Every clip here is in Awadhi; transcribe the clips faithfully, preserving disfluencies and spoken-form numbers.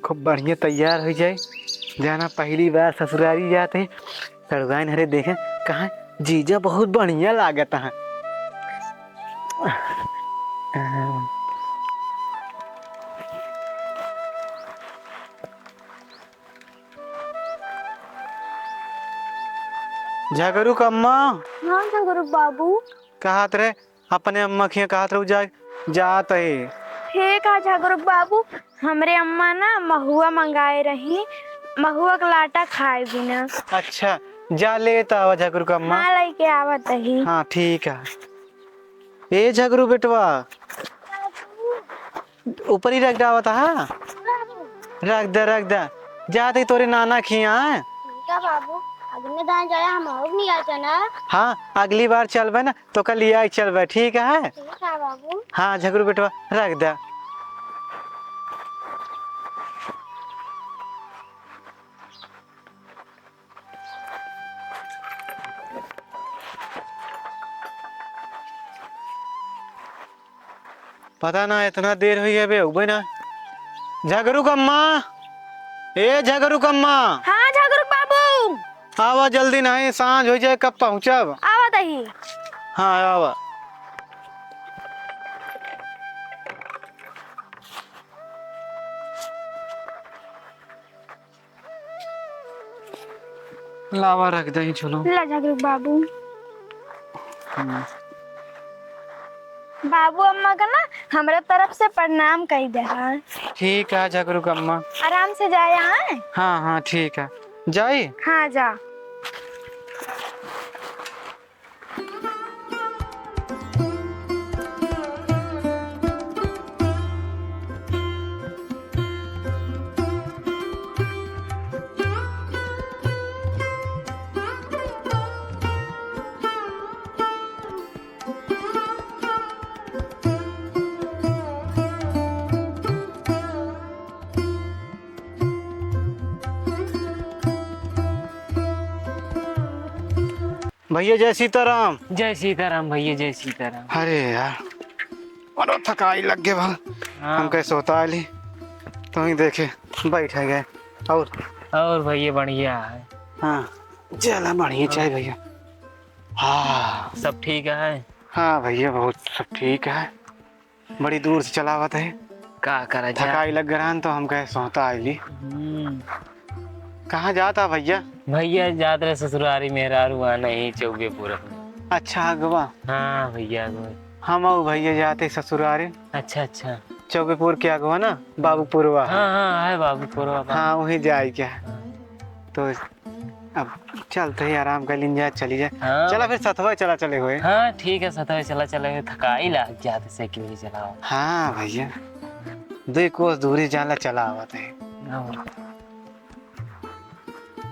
खूब बढ़िया तैयार होइ जाए। जाना पहली बार ससुरारी जात है। सड़ुआइन हरे देखे, कहा जीजा बहुत बढ़िया लागत है। झगरू क अम्मा। हाँ झगरू बाबू। कहत रहे, अपने अम्मा खिया कहत रहू जा, जात है। ठीक है झगरू बाबू, हमरे अम्मा ना महुआ मंगाए रही, महुआ क लाटा खाए बिना। अच्छा, जा लेत आवा झगरू क अम्मा। हाँ, लइके आवत ही। हाँ, ठीक है। ए झगरू बेटवा, ऊपर ही रख डावत हा। रख दे, रख दे। जात ही तोरे नाना खिया है। ठीक है बाबू, अगले दान जाया हम और नहीं आ जाना। हाँ, अगली बार चलबे ना, तो कल लिया ही चलबे, ठीक है? ठीक है बाबू। हाँ, झगरू बेटवा, रख दे। पता ना, इतना देर होइ गया बे, उबे ना। झगरू क अम्मा, ए झगरू क अम्मा। हाँ, झगरू बाबू। आवा जल्दी, नहीं सांझ होइ जाए, कब पहुँचब? आवत ही। हाँ, आवा। लावा रख दही चलो। ला झगरू बाबू। हम्म। बाबू अम्मा का ना हमरे तरफ से प्रणाम कही दे। हाँ। ठीक है झगरू क अम्मा। आराम से जाए, हाँ? हाँ, हाँ, ठीक है। जाई? हाँ, जा। भैया जय सीताराम। जय सीताराम भैया, जय सीताराम। अरे यार, बड़ा थकाई लग गए बा। हाँ। हम कैसे होता आली, तो ही देखे बैठ गए। और और भैया बढ़िया है। हाँ, चला बढ़िया चाय भैया। हाँ। सब ठीक है? हाँ भैया, बहुत सब ठीक है। बड़ी दूर से चला आवत है। का करा जा? थकाई लग गए रहन तो हम कहे सोता आइली। हम्म। कहाँ जाता भैया? भैया जात रहे ससुरारी, मेहरारू वहाँ नहीं, चौबेपुर अपने। अच्छा, अगवा। हाँ भैया, अगवा। हम आऊ भैया जाते ससुरारी। अच्छा, अच्छा। चौबेपुर के अगवा ना, बाबूपुरवा है। हाँ, हाँ, है बाबूपुरवा, बाबू। हाँ, वहीं जाए क्या? हाँ। तो अब चलते ही आराम कर लीन जाए, चली जाए। हाँ। चला फिर सथवा चला चले हुए। हाँ, ठीक है, सथवा चला चले हुए, थकाई लाग जाते साइकिल ही चलाओ। हाँ भैया, दो कोस दूरी जाला चला आवत है। हाँ।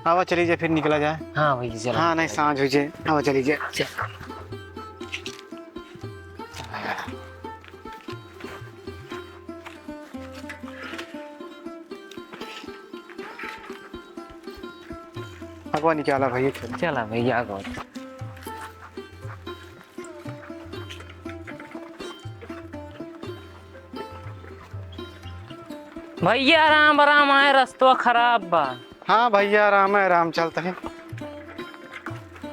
आवा चली जाए, फिर निकला जाए। हाँ भैया, चला। हाँ, नहीं, सांझ हो जाए, आवा चली जाए। चल। अगवा निकाला भैया, चल। चला भैया, अगवा। भैया, राम राम, आए रस्तवा खराब बा। हाँ भैया, राम है, राम चलत है।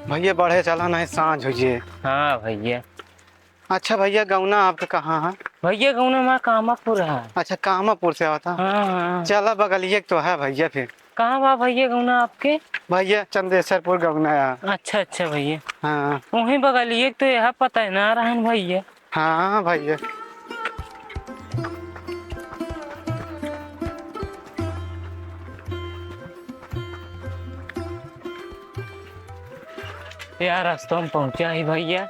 भैया, बढ़े चला, नहीं सांझ हो जाए। हाँ भैया। अच्छा भैया, गौना आपका कहाँ है? भैया, गौना हमारा कामापुर है। अच्छा, कामापुर से आवत है। हाँ, हाँ। चला, बगलिए तो है भैया फिर। कहाँ बा भैया गौना आपके? भैया, चंदेसरपुर गौना है। अच्छा, अच्छा भैया। हाँ। वहीं बगलिए तो, यह पता है ना रहन भैया। हाँ भैया। यार, रास्ता में पहुँचा ही भैया।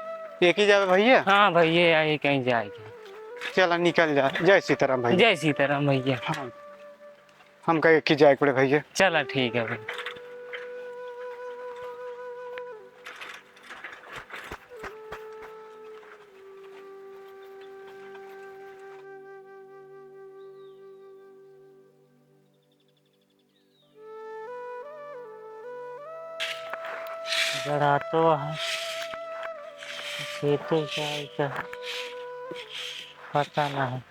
एक ही जावे भैया? हाँ भैया, यही कहीं जाएगी। चला निकल जा। जय सीताराम भैया। जय सीताराम भैया। हाँ, हमका एक ही जाए पड़े भैया। चला ठीक है भैया। गड़ातो है, खेते का, का पता ना है।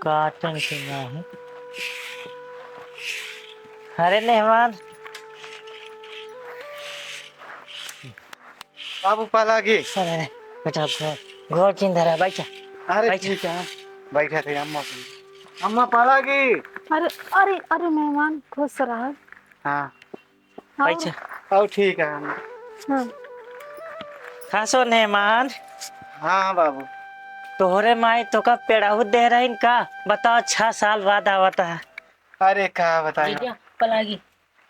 काटन के नाही। अरे मेहमान। बाबू पलागी। अरे बेटा, गोड़, गोड़ चिन धरा, बैठा। अरे बैठा। ठीक है, बैठा थे अम्मा। अम्मा पलागी। अरे, अरे, अरे मेहमान, खुश रहा। हाँ। और? अच्छा। और ठीक है। हाँ। खासो मेहमान। हाँ, हाँ बाबू। तोहरे माई तोका पेड़ाहू दे रहीन का? बताओ, छह साल बाद आवत है। अरे का बताई। जीजा, पलागी।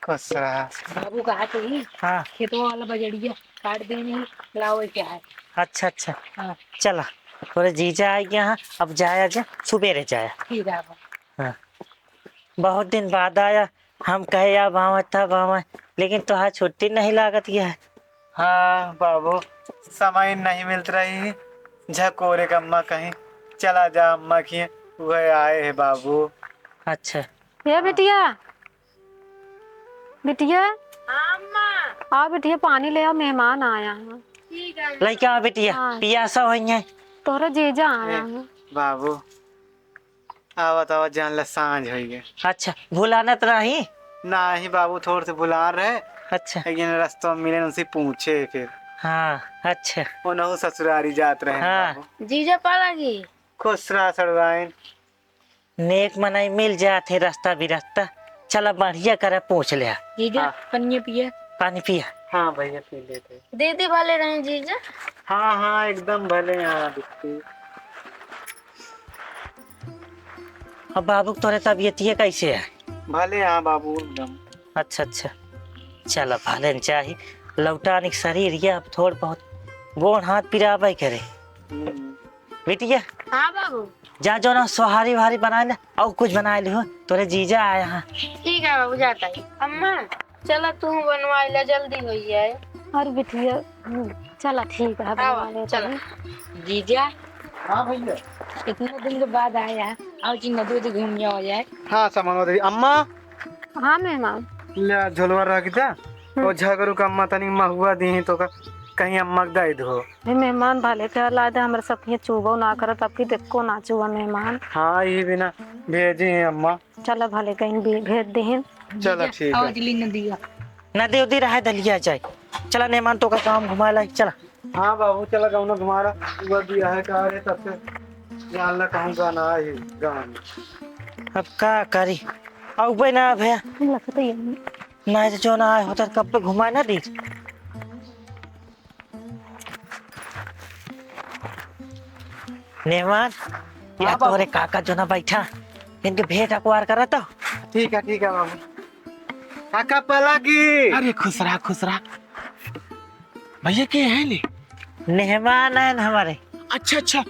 खुश रहा। बाबू कहा थे ही, हाँ। खेतवा वाला बजड़िया काट देने ही, लाओ क्या है। अच्छा, अच्छा। हाँ। चला, तोरे जीजा आ गया, हाँ, अब जाया जा, सुबेरे जाया। ठीक है बाबू। हाँ। बहुत दिन बाद आया, हम कहे, "अब आवे, तब आवे," लेकिन तोहार छुट्टी नहीं लागत यह। हाँ बाबू, समय नहीं मिलत रही। झकोरे के अम्मा कहीं, "चला जा अम्मा की," वह आए है बाबू। अच्छा। ए बिटिया, बिटिया। हाँ अम्मा। आओ बिटिया, पानी ले आओ, मेहमान आया है। ठीक है। लइके आओ बिटिया, हाँ। पियासा होइहैं। तोहरे जीजा आया ए, है। बाबू, आवत आवत जान ला सांझ होइ गए। अच्छा, भुलानत रही? नाही बाबू, थोड़ से भुलान रहे। अच्छा। एक जने रस्ता में मिले, उनसे पूछे फिर। हाँ, अच्छा। उनहु ससुरारी जात रहे हाँ। बाबू। जीजा पलागी। खुश रहा सड़वाइन। नेक मनई मिल जात है रस्ता बिरस्ता। चला बढ़िया करे पूछ ले। जीजा, हाँ। पनिया पिया। पानी पिया। हाँ भैया, पी लेते। दे दे वाले रहे जीजा। हाँ, हाँ, एकदम भले हैं बिट्टू। अब बाबू तोरे तबियतिये कैसे है? भले हाँ बाबू, एकदम। अच्छा, अच्छा। चला भले न चाही। लौटानिक शरीर ये अब थोड़ बहुत गोड़ हाथ पिराबे करे। हम्म। बिटिया। हाँ बाबू। जा जो ना सोहारी वहारी बनाए ले, और कुछ बनाए लिहो, तोरे जीजा आए हैं। ठीक है बाबू, जाता है। अम्मा, चला तू बनवाए ले, जल्दी होइ जाए। अरे बिटिया, चला ठीक है, हाँ, बनवा लेते चला। हैं। जीजा। हाँ भैया। इतने दिन के बाद आया है, आओ जी नदी उदी घूम जाओ जाए। हाँ, सामान दे। अम्मा। हाँ मेहमान। ले आ, झोलवा रख दे। हम्म। और झगरू का अम्मा तनी महुआ दी तो का, कहीं अम्मा के दे दो। हे मेहमान, भले के ला दे, हमरा सब के चुबो ना करत, अब की देखो ना चुबा मेहमान। हाँ, ये भी ना भेजी हैं अम्मा। चला भले कहीं भी भेज देहिन। चला ठीक है। नदी उदी रहे दलिया जाए। चला मेहमान तो का काम घुमा लाई, चला। हाँ बाबू, चला गाँव ना घुमा रहा। वो दिया है का रे, तब से जान ला कहूँ गाना है गाँव में। अब का करी? अउबे ना भैया। लगता ही है। ना तो जो ना आए होता कब पे घुमाए ना दी। मेहमान, या हाँ बाबू। तोरे काका जो ना बैठा, इनके भेंट अकवार करा तो। ठीक है, ठीक है बाबू। काका पलागी। अरे खुश रहा, खुश रहा। भैया के हैं ले? मेहमान हैं हमारे। अच्छा, अच्छा।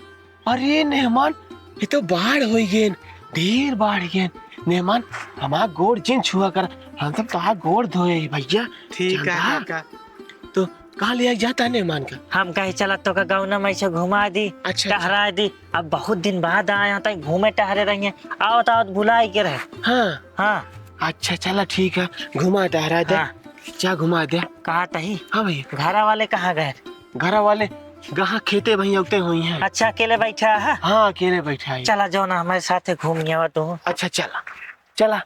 अरे मेहमान, ये तो बाढ़ होइ गेन, ढेर बाढ़ गेन। मेहमान, हमार गोड़ जिन छुआ कर, हम सब तोहार गोड़ धोए भैया। ठीक है चंदा। काका। तो कहाँ ले जाता है मेहमान का? हम कहे चला तो का गाँव ना में से घुमा दी, अच्छा, अच्छा। टहरा दी। अब बहुत दिन बाद आए हैं, तो घूमे टहरे रही हैं। आवत आवत भुलाई के रहे। हाँ। हाँ। अच्छा, चला ठीक है, घुमा टहरा दे। हाँ। जा घुमा दे। कहा तही? हाँ भैया। घरा वाले कहाँ गए? घरा वाले कहाँ, खेते भैया उते हुई हैं। अच्छा, अकेले बैठा है? हाँ, अकेले बैठा है। चला जाओ ना, हमारे साथ घूम गया तू। अच्छा, चला, चला।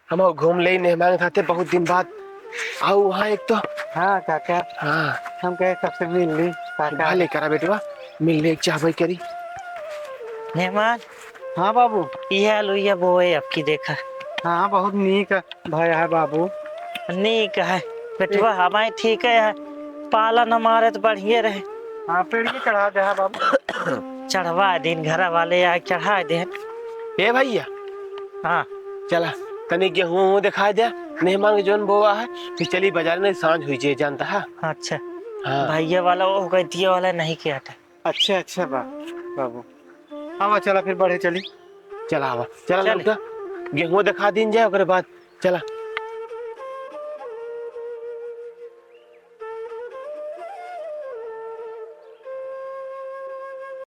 हम घूम ले मेहमान के साथे बहुत दिन बाद। आओ वहाँ एक तो। हाँ काका। हाँ। हम कहे सबसे मिल ली काका। भले करा बेटवा, मिल ले, चाहबे करी। मेहमान। हाँ बाबू। ये आलू ये बोए आपकी देखा। हाँ, बहुत नीक भया है बाबू। नीक है बेटवा, हमारे ठीक है, पाला न मारे तो बढ़िया रहे। हाँ, पेड़ के चढ़ा दे है बाबू। चढ़वा दिन, घर वाले आए चढ़ा दे। ए भैया। हाँ। चला, तनी गेहूं वहूं दिखाई दे, मेहमान के जोन बोवा है, फिर चली बाजार में, सांझ हुई जे, जानता है? अच्छा। हाँ। भैया वाला वो गैतिया वाला नहीं किया था। अच्छा, अच्छा बा, बाबू। आवा, चला फिर बढ़े चली। चला आवा, चला चल। लौटा। गेहूं दिखा दीन जाए, ओकरे बाद चला।